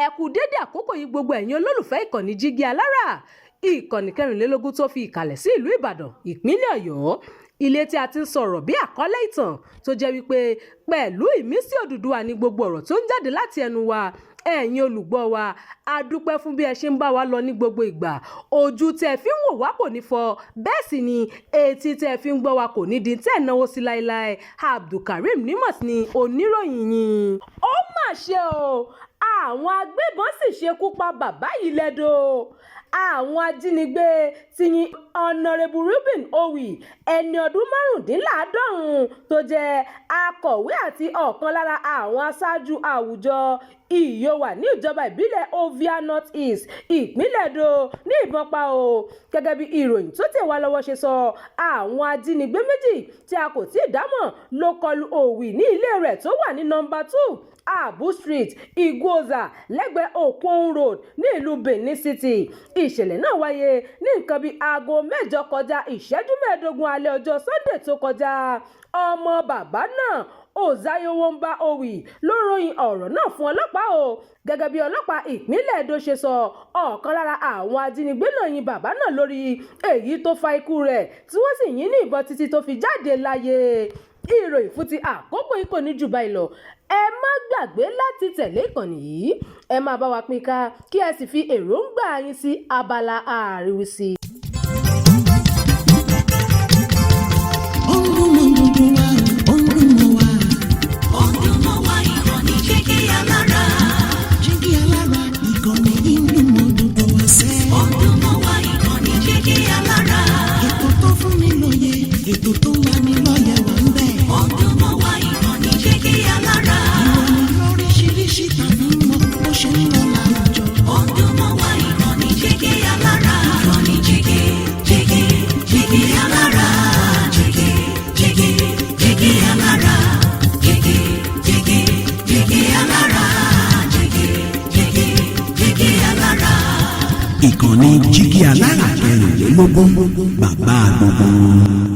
Ẹ kú dédé àkókò yìí, gbogbo ẹ̀yin olólùfẹ́ ìkànnì Jígí Alára, ìkànnì 24 tó fi ìkàlẹ̀ sí ìlú Ìbàdàn, ìpínlẹ̀ Ọ̀yọ́, ilé tí a ti ń sọ̀rọ̀ bí àkọlé ìtàn tó jẹ́ wípé pẹ̀lú ìmísí Odùduwà ní gbogbo ọ̀rọ̀ tó ń jáde láti ẹnu wa. Ẹ̀yin olùgbọ́ wa, a dúpẹ́ fún bí ẹ ṣe ń bá wa lọ ní gbogbo ìgbà. Ojú tẹ́ fi ń wò wá kò ní fọ́, bẹ́ẹ̀ sì ni etí tẹ́ fi ń gbọ́ wa kò ní di tẹ́ ẹ̀ náwó sí láéláé. Abdulkareem Nímọ̀ ni oníròyìn yín. Ó mà ṣe o, àwọn agbébọn sì ṣekú pa bàbá yìí lẹ́dọ̀. Àwọn ajínigbé ti yin Honorable Reuben Owe, ẹni ọdún 75, tó jẹ́ akọ̀wé àti ọ̀kan lára àwọn aṣáájú àwùjọ Ìyòwà ní ìjọba ìbílẹ̀ Ovia North East, ìpínlẹ̀ Edo, ní ìbọn pa o. Gẹ́gẹ́ bí ìròyìn tó tẹ̀ wá lọ́wọ́ ṣe sọ, àwọn ajínigbé méjì tí a kò tí ì dámọ̀ ló kọlu Owe ní ilé rẹ̀ tó wà ní nọ́mbà 2 Abu Street, Iguosa, lẹ́gbẹ̀ẹ́ Okun Road ní ìlú Benin City. Ìṣẹ̀lẹ̀ náà wáyé ní nǹkan bíi aago 7:45 alẹ́ ọjọ́ Sunday tó kọjá. Ọmọ bàbá náà, Ozayowonba Owi, ló ròyìn ọ̀rọ̀ náà fún ọlọ́pàá o. Gẹ́gẹ́ bí ọlọ́pàá ìpínlẹ̀ Edo ṣe sọ, ọ̀kan lára àwọn ajínigbé náà yin bàbá náà lórí, èyí tó fa ikú rẹ̀, tí wọ́n sì yìn ní ìbọn títí tó fi jáde láyé. Ìròyìn fún ti àkókò yìí kò ní jù báyìí lọ. Ẹ má gbàgbé láti tẹ̀lé ìkànnì yìí, ẹ máa bá wa pín ká, kí ẹ sì fi èròǹgbà yín sí abala àríwísí. Ó ń dún mọ́ gbogbo wa, ó ń dún mọ́ wa. Ó ń dún mọ́ wa, ìkànnì Jígí Alára. Jígí Alára, ìkànnì yìí ń dún mọ́ gbogbo wa sẹ́. Ó ń dún mọ́ wa, ìkànnì Jígí Alára. Ètò tó fún ni lóye, ètò tó ń lani lọ́yẹ̀ wà ń bẹ̀. Ó ń dún mọ́ wa, ìkànnì Jígí Alára. Ìròyìn lóríṣiríṣi tàbí mọ́ bó ṣe ń lọ láwùjọ. Ó ń dún mọ́ wa, ìkànnì Jígí Alára. Ìkànnì Jígí, Jígí, Jígí Alára. Jígí, Jígí, Jígí Alára. Jígí, Jígí, Jígí Alára. Jígí, Jígí, Jígí Alára. Ìkànnì Jígí Alára 24, bàbá gbogbo wọn.